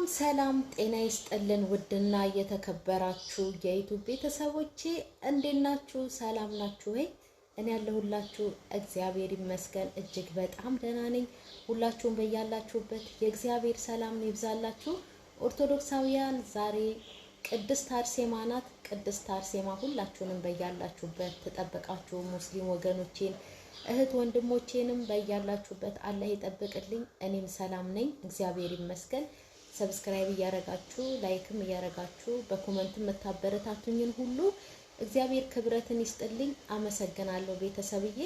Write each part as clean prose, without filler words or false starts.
ሰላም ጤና ይስጥልን። ውድና የተከበራችሁ የ YouTube ቤተሰቦቼ እንዴት ናችሁ? ሰላም ናችሁ ወይ? እኔ ያለሁላችሁ እግዚአብሔር ይመስገን እጅግ በጣም ደህና ነኝ። ሁላችሁም በያላችሁበት የእግዚአብሔር ሰላም ይብዛላችሁ። ኦርቶዶክሳውያን ዛሬ ቅድስት አርሴማ ናት። ቅድስት አርሴማ ሁላችሁንም በያላችሁበት ትጠብቃችሁ። ሙስሊም ወገኖቼን እህት ወንድሞቼንም በያላችሁበት አላህ ይጠብቅልኝ። እኔም ሰላም ነኝ፣ እግዚአብሔር ይመስገን። Subscribe እያረጋችሁ፣ like ም እያረጋችሁ፣ በ comment የምታበረታቱኝን ሁሉ እግዚአብሔር ክብረትን ይስጥልኝ። አመሰግናለሁ ቤተሰብዬ።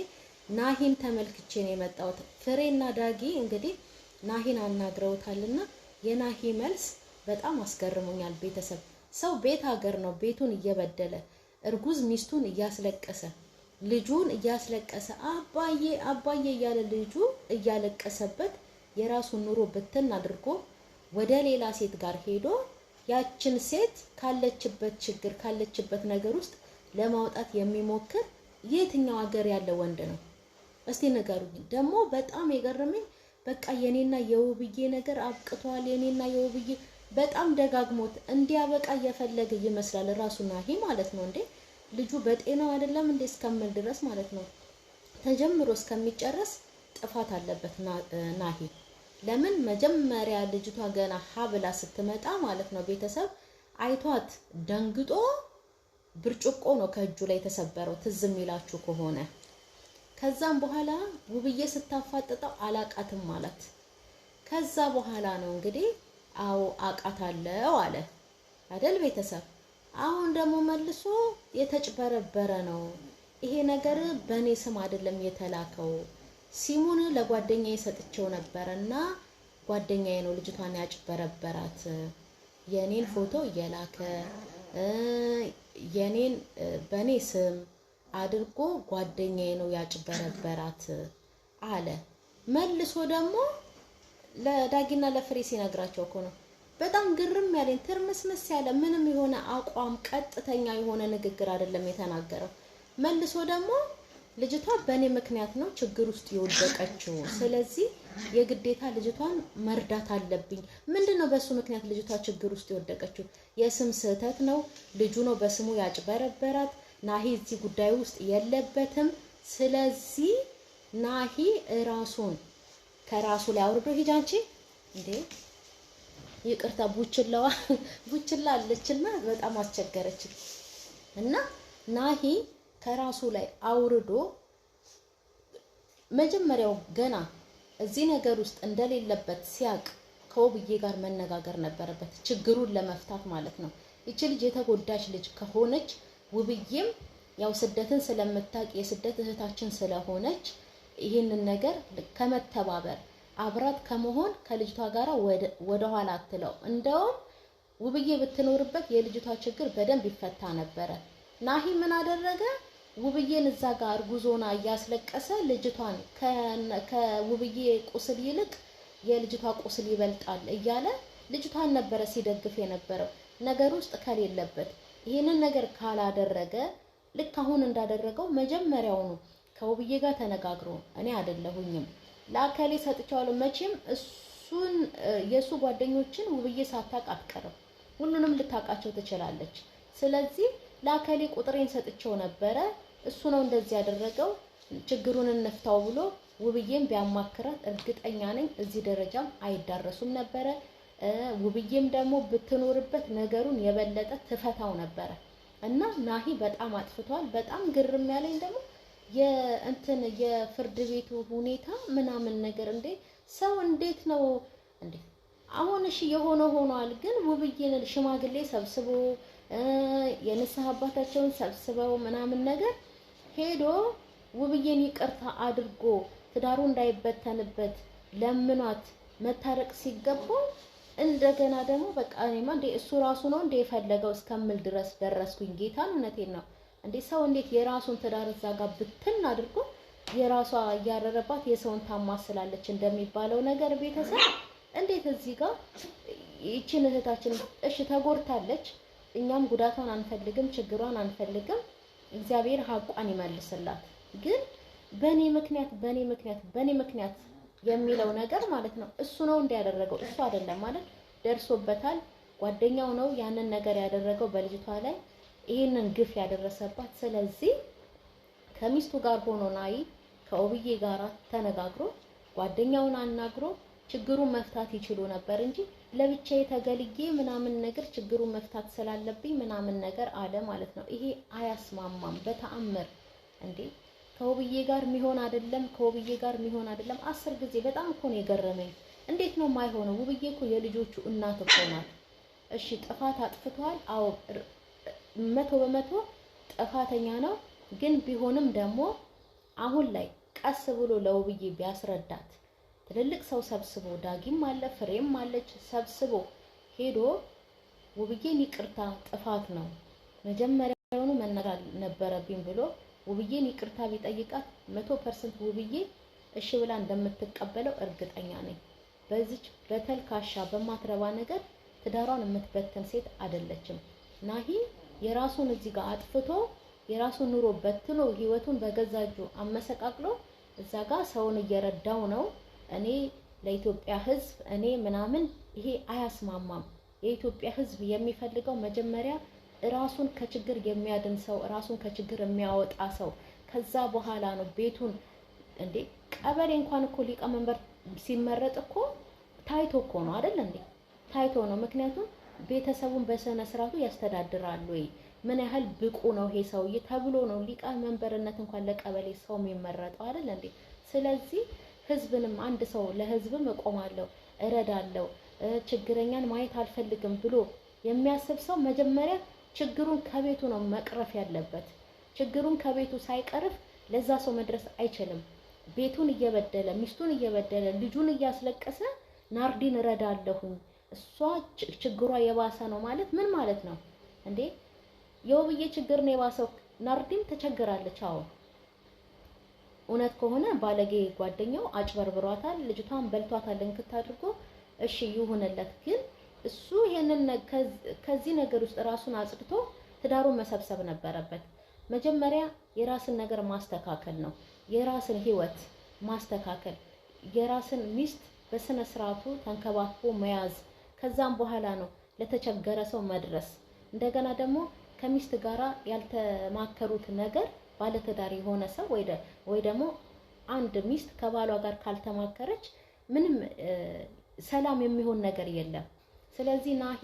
ናሂን ተመልክቼ ነው የመጣሁት። ፍሬና ዳጊ እንግዲህ ናሂን አናግረውታልና የናሂ መልስ በጣም አስገርሞኛል። ቤተሰብ፣ ሰው ቤት ሀገር ነው ቤቱን እየበደለ፣ እርጉዝ ሚስቱን እያስለቀሰ፣ ልጁን እያስለቀሰ፣ አባዬ አባዬ እያለ ልጁ እያለቀሰበት፣ የራሱን ኑሮ ብትን አድርጎ ወደ ሌላ ሴት ጋር ሄዶ ያችን ሴት ካለችበት ችግር፣ ካለችበት ነገር ውስጥ ለማውጣት የሚሞክር የትኛው ሀገር ያለ ወንድ ነው? እስቲ ንገሩኝ። ደግሞ በጣም የገረመኝ በቃ የኔና የውብዬ ነገር አብቅቷል፣ የኔና የውብዬ በጣም ደጋግሞት እንዲያበቃ እየፈለገ ይመስላል ራሱ ናሂ ማለት ነው። እንዴ፣ ልጁ በጤናው አይደለም እንዴ እስከምል ድረስ ማለት ነው። ተጀምሮ እስከሚጨረስ ጥፋት አለበት ናሂ። ለምን መጀመሪያ ልጅቷ ገና ሀብላ ስትመጣ ማለት ነው ቤተሰብ፣ አይቷት ደንግጦ ብርጭቆ ነው ከእጁ ላይ የተሰበረው፣ ትዝ የሚላችሁ ከሆነ። ከዛም በኋላ ውብዬ ስታፋጥጠው አላቃትም አላት። ከዛ በኋላ ነው እንግዲህ አዎ አቃታለሁ አለ አይደል ቤተሰብ። አሁን ደግሞ መልሶ የተጭበረበረ ነው ይሄ ነገር፣ በእኔ ስም አይደለም የተላከው፣ ሲሙን ለጓደኛዬ ሰጥቼው ነበረ እና ጓደኛዬ ነው ልጅቷን ያጭበረበራት፣ የኔን ፎቶ እየላከ፣ የኔን በእኔ ስም አድርጎ ጓደኛዬ ነው ያጭበረበራት አለ። መልሶ ደግሞ ለዳጊና ለፍሬ ሲነግራቸው እኮ ነው በጣም ግርም ያለኝ። ትርምስምስ ያለ ምንም የሆነ አቋም፣ ቀጥተኛ የሆነ ንግግር አይደለም የተናገረው። መልሶ ደግሞ ልጅቷ በእኔ ምክንያት ነው ችግር ውስጥ የወደቀችው፣ ስለዚህ የግዴታ ልጅቷን መርዳት አለብኝ። ምንድን ነው በእሱ ምክንያት ልጅቷ ችግር ውስጥ የወደቀችው? የስም ስህተት ነው። ልጁ ነው በስሙ ያጭበረበራት። ናሂ እዚህ ጉዳይ ውስጥ የለበትም። ስለዚህ ናሂ ራሱን ከራሱ ላይ አውርዶ፣ ሂጅ አንቺ እንዴ፣ ይቅርታ፣ ቡችላዋ ቡችላ አለችና በጣም አስቸገረች። እና ናሂ ከራሱ ላይ አውርዶ መጀመሪያው ገና እዚህ ነገር ውስጥ እንደሌለበት ሲያቅ ከውብዬ ጋር መነጋገር ነበረበት፣ ችግሩን ለመፍታት ማለት ነው። ይቺ ልጅ የተጎዳች ልጅ ከሆነች ውብዬም ያው ስደትን ስለምታውቅ፣ የስደት እህታችን ስለሆነች ይህንን ነገር ከመተባበር፣ አብራት ከመሆን ከልጅቷ ጋር ወደኋላ አትለው። እንደውም ውብዬ ብትኖርበት የልጅቷ ችግር በደንብ ይፈታ ነበረ። ናሂ ምን አደረገ? ውብዬን እዛ ጋር እርጉዞና እያስለቀሰ፣ ልጅቷን ከውብዬ ቁስል ይልቅ የልጅቷ ቁስል ይበልጣል እያለ ልጅቷን ነበረ ሲደግፍ የነበረው። ነገር ውስጥ ከሌለበት ይህንን ነገር ካላደረገ፣ ልክ አሁን እንዳደረገው መጀመሪያውኑ ከውብዬ ጋር ተነጋግሮ እኔ አይደለሁኝም፣ ለአከሌ ሰጥቼዋለሁ። መቼም እሱን የእሱ ጓደኞችን ውብዬ ሳታውቅ አትቀርም። ሁሉንም ልታውቃቸው ትችላለች። ስለዚህ ለአከሌ ቁጥሬን ሰጥቼው ነበረ፣ እሱ ነው እንደዚህ ያደረገው፣ ችግሩን እንፍታው ብሎ ውብዬም ቢያማክራት እርግጠኛ ነኝ እዚህ ደረጃም አይዳረሱም ነበረ። ውብዬም ደግሞ ብትኖርበት ነገሩን የበለጠ ትፈታው ነበረ። እና ናሂ በጣም አጥፍቷል። በጣም ግርም ያለኝ ደግሞ የእንትን የፍርድ ቤቱ ሁኔታ ምናምን ነገር። እንዴ፣ ሰው እንዴት ነው እንዴ? አሁን እሺ የሆነ ሆኗል። ግን ውብዬን ሽማግሌ ሰብስቦ፣ የንስሐ አባታቸውን ሰብስበው ምናምን ነገር ሄዶ ውብዬን ይቅርታ አድርጎ ትዳሩ እንዳይበተንበት ለምኗት መታረቅ ሲገባው እንደገና ደግሞ በቃ እኔማ እንዴ እሱ ራሱ ነው እንዴ የፈለገው እስከምል ድረስ ደረስኩኝ። ጌታን እውነቴን ነው። እንዴ፣ ሰው እንዴት የራሱን ትዳር እዛ ጋር ብትን አድርጎ፣ የራሷ እያረረባት የሰውን ታማስላለች እንደሚባለው ነገር ቤተሰብ፣ እንዴት እዚህ ጋር ይችን እህታችን፣ እሺ ተጎድታለች፣ እኛም ጉዳቷን አንፈልግም፣ ችግሯን አንፈልግም። እግዚአብሔር ሀቋን ይመልስላት። ግን በእኔ ምክንያት፣ በእኔ ምክንያት፣ በእኔ ምክንያት የሚለው ነገር ማለት ነው፣ እሱ ነው እንዲያደረገው እሱ አይደለም ማለት ደርሶበታል። ጓደኛው ነው ያንን ነገር ያደረገው በልጅቷ ላይ ይህንን ግፍ ያደረሰባት። ስለዚህ ከሚስቱ ጋር ሆኖ ናይ ከውብዬ ጋር ተነጋግሮ ጓደኛውን አናግሮ ችግሩን መፍታት ይችሉ ነበር እንጂ ለብቻዬ ተገልጌ ምናምን ነገር ችግሩን መፍታት ስላለብኝ ምናምን ነገር አለ ማለት ነው። ይሄ አያስማማም በተአምር እንዴ! ከውብዬ ጋር የሚሆን አይደለም። ከውብዬ ጋር የሚሆን አይደለም። 10 ጊዜ በጣም እኮ ነው የገረመኝ። እንዴት ነው የማይሆነው? ውብዬ እኮ የልጆቹ እናት እኮ ናት። እሺ ጥፋት አጥፍቷል። አዎ 100% ጥፋተኛ ነው። ግን ቢሆንም ደግሞ አሁን ላይ ቀስ ብሎ ለውብዬ ቢያስረዳት ትልልቅ ሰው ሰብስቦ ዳጊም አለ ፍሬም አለች ሰብስቦ ሄዶ ውብዬን ይቅርታ ጥፋት ነው መጀመሪያውኑ መናገር ነበረብኝ ብሎ ውብዬን ይቅርታ ቢጠይቃት 100% ውብዬ እሺ ብላ እንደምትቀበለው እርግጠኛ ነኝ። በዚች በተልካሻ በማትረባ ነገር ትዳሯን የምትበትን ሴት አይደለችም። ናሂ የራሱን እዚህ ጋር አጥፍቶ የራሱን ኑሮ በትኖ ህይወቱን በገዛ እጁ አመሰቃቅሎ እዛ ጋር ሰውን እየረዳው ነው። እኔ ለኢትዮጵያ ህዝብ እኔ ምናምን ይሄ አያስማማም። የኢትዮጵያ ህዝብ የሚፈልገው መጀመሪያ ራሱን ከችግር የሚያድን ሰው፣ ራሱን ከችግር የሚያወጣ ሰው፣ ከዛ በኋላ ነው ቤቱን እንዴ ቀበሌ እንኳን እኮ ሊቀመንበር ሲመረጥ እኮ ታይቶ እኮ ነው አይደል እንዴ? ታይቶ ነው። ምክንያቱም ቤተሰቡን በስነ ስርዓቱ ያስተዳድራል ወይ ምን ያህል ብቁ ነው ይሄ ሰውዬ ተብሎ ነው ሊቀመንበርነት እንኳን ለቀበሌ ሰው የሚመረጠው አይደል እንዴ? ስለዚህ ህዝብንም አንድ ሰው ለህዝብም እቆማለሁ፣ እረዳለሁ፣ ችግረኛን ማየት አልፈልግም ብሎ የሚያስብ ሰው መጀመሪያ ችግሩን ከቤቱ ነው መቅረፍ ያለበት። ችግሩን ከቤቱ ሳይቀርፍ ለዛ ሰው መድረስ አይችልም። ቤቱን እየበደለ ሚስቱን እየበደለ ልጁን እያስለቀሰ ናርዲን እረዳለሁኝ እሷ ችግሯ የባሰ ነው ማለት ምን ማለት ነው እንዴ? የውብዬ ችግር ነው የባሰው። ናርዲም ተቸግራለች። አዎ እውነት ከሆነ ባለጌ ጓደኛው አጭበርብሯታል፣ ልጅቷን በልቷታል እንክት አድርጎ። እሺ ይሁንለት። ግን እሱ ይሄንን ከዚህ ነገር ውስጥ ራሱን አጽድቶ ትዳሩን መሰብሰብ ነበረበት። መጀመሪያ የራስን ነገር ማስተካከል ነው፣ የራስን ህይወት ማስተካከል፣ የራስን ሚስት በስነ ስርዓቱ ተንከባክቦ መያዝ። ከዛም በኋላ ነው ለተቸገረ ሰው መድረስ። እንደገና ደግሞ ከሚስት ጋራ ያልተማከሩት ነገር ባለትዳር የሆነ ሰው ወይ ደግሞ አንድ ሚስት ከባሏ ጋር ካልተማከረች ምንም ሰላም የሚሆን ነገር የለም። ስለዚህ ናሂ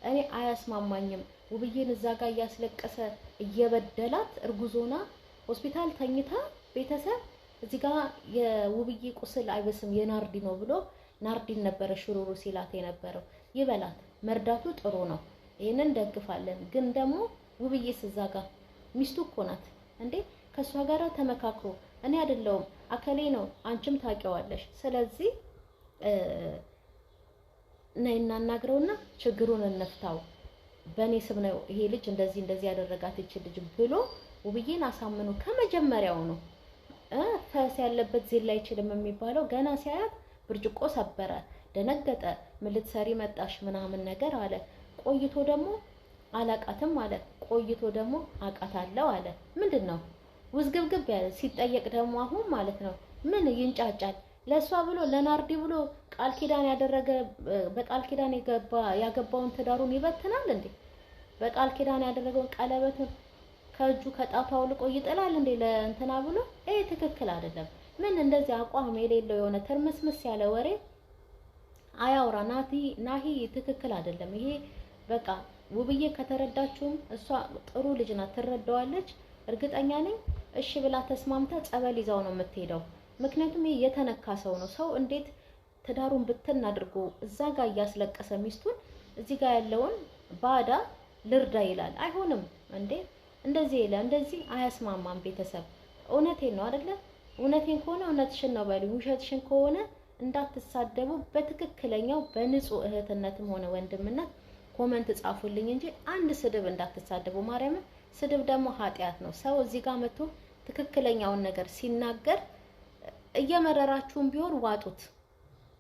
እኔ አያስማማኝም። ውብዬን እዛ ጋር እያስለቀሰ እየበደላት እርጉዞና ሆስፒታል ተኝታ ቤተሰብ እዚህ ጋር የውብዬ ቁስል አይበስም የናርዲ ነው ብሎ ናርዲን ነበረ ሽሩሩ ሲላት የነበረው። ይበላት፣ መርዳቱ ጥሩ ነው፣ ይህንን እንደግፋለን። ግን ደግሞ ውብዬስ እዛ ጋር ሚስቱ እኮ ናት እንዴ! ከእሷ ጋር ተመካክሮ እኔ አይደለሁም አከሌ ነው አንቺም ታውቂዋለሽ። ስለዚህ ነይ እናናግረውና ችግሩን እንፍታው፣ በእኔ ስም ነው ይሄ ልጅ እንደዚህ እንደዚህ ያደረጋት ይች ልጅ ብሎ ውብዬን አሳምኖ ከመጀመሪያው ነው። ፈስ ያለበት ዜላ አይችልም የሚባለው ገና ሲያያት ብርጭቆ ሰበረ፣ ደነገጠ። ምን ልትሰሪ መጣሽ ምናምን ነገር አለ። ቆይቶ ደግሞ አላቃትም አለ። ቆይቶ ደግሞ አቃታለሁ አለ። ምንድን ነው ውዝግብግብ ያለ ሲጠየቅ ደግሞ አሁን ማለት ነው ምን ይንጫጫል? ለእሷ ብሎ ለናርዲ ብሎ ቃል ኪዳን ያደረገ በቃል ኪዳን ያገባውን ትዳሩን ይበትናል እንዴ? በቃል ኪዳን ያደረገውን ቀለበቱን ከእጁ ከጣቱ አውልቆ ይጥላል እንዴ? ለእንትና ብሎ ይሄ ትክክል አይደለም። ምን እንደዚህ አቋም የሌለው የሆነ ትርምስምስ ያለ ወሬ አያውራ። ናሂ ትክክል አይደለም። ይሄ በቃ ውብዬ ከተረዳችሁም እሷ ጥሩ ልጅ ናት፣ ትረዳዋለች። እርግጠኛ ነኝ እሺ ብላ ተስማምታ ጸበል ይዛው ነው የምትሄደው። ምክንያቱም ይሄ የተነካ ሰው ነው። ሰው እንዴት ትዳሩን ብትን አድርጎ እዛ ጋር እያስለቀሰ ሚስቱን እዚህ ጋር ያለውን ባዳ ልርዳ ይላል? አይሆንም እንዴ! እንደዚህ የለ እንደዚህ አያስማማም። ቤተሰብ እውነቴን ነው አይደለ? እውነቴን ከሆነ እውነትሽን ነው በሉ፣ ውሸትሽን ከሆነ እንዳትሳደቡ። በትክክለኛው በንጹህ እህትነትም ሆነ ወንድምነት comment ጻፉልኝ እንጂ አንድ ስድብ እንዳትሳደቡ። ማርያምን ስድብ ደግሞ ኃጢአት ነው። ሰው እዚህ ጋር መጥቶ ትክክለኛውን ነገር ሲናገር እየመረራችሁም ቢሆን ዋጡት።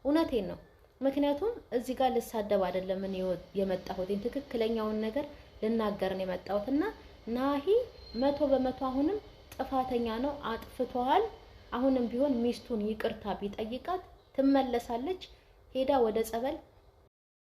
እውነቴን ነው። ምክንያቱም እዚህ ጋር ልሳደብ አይደለም እኔ የመጣሁት ትክክለኛውን ነገር ልናገር ነው የመጣሁት። እና ናሂ 100% አሁንም ጥፋተኛ ነው፣ አጥፍቷል። አሁንም ቢሆን ሚስቱን ይቅርታ ቢጠይቃት ትመለሳለች። ሄዳ ወደ ጸበል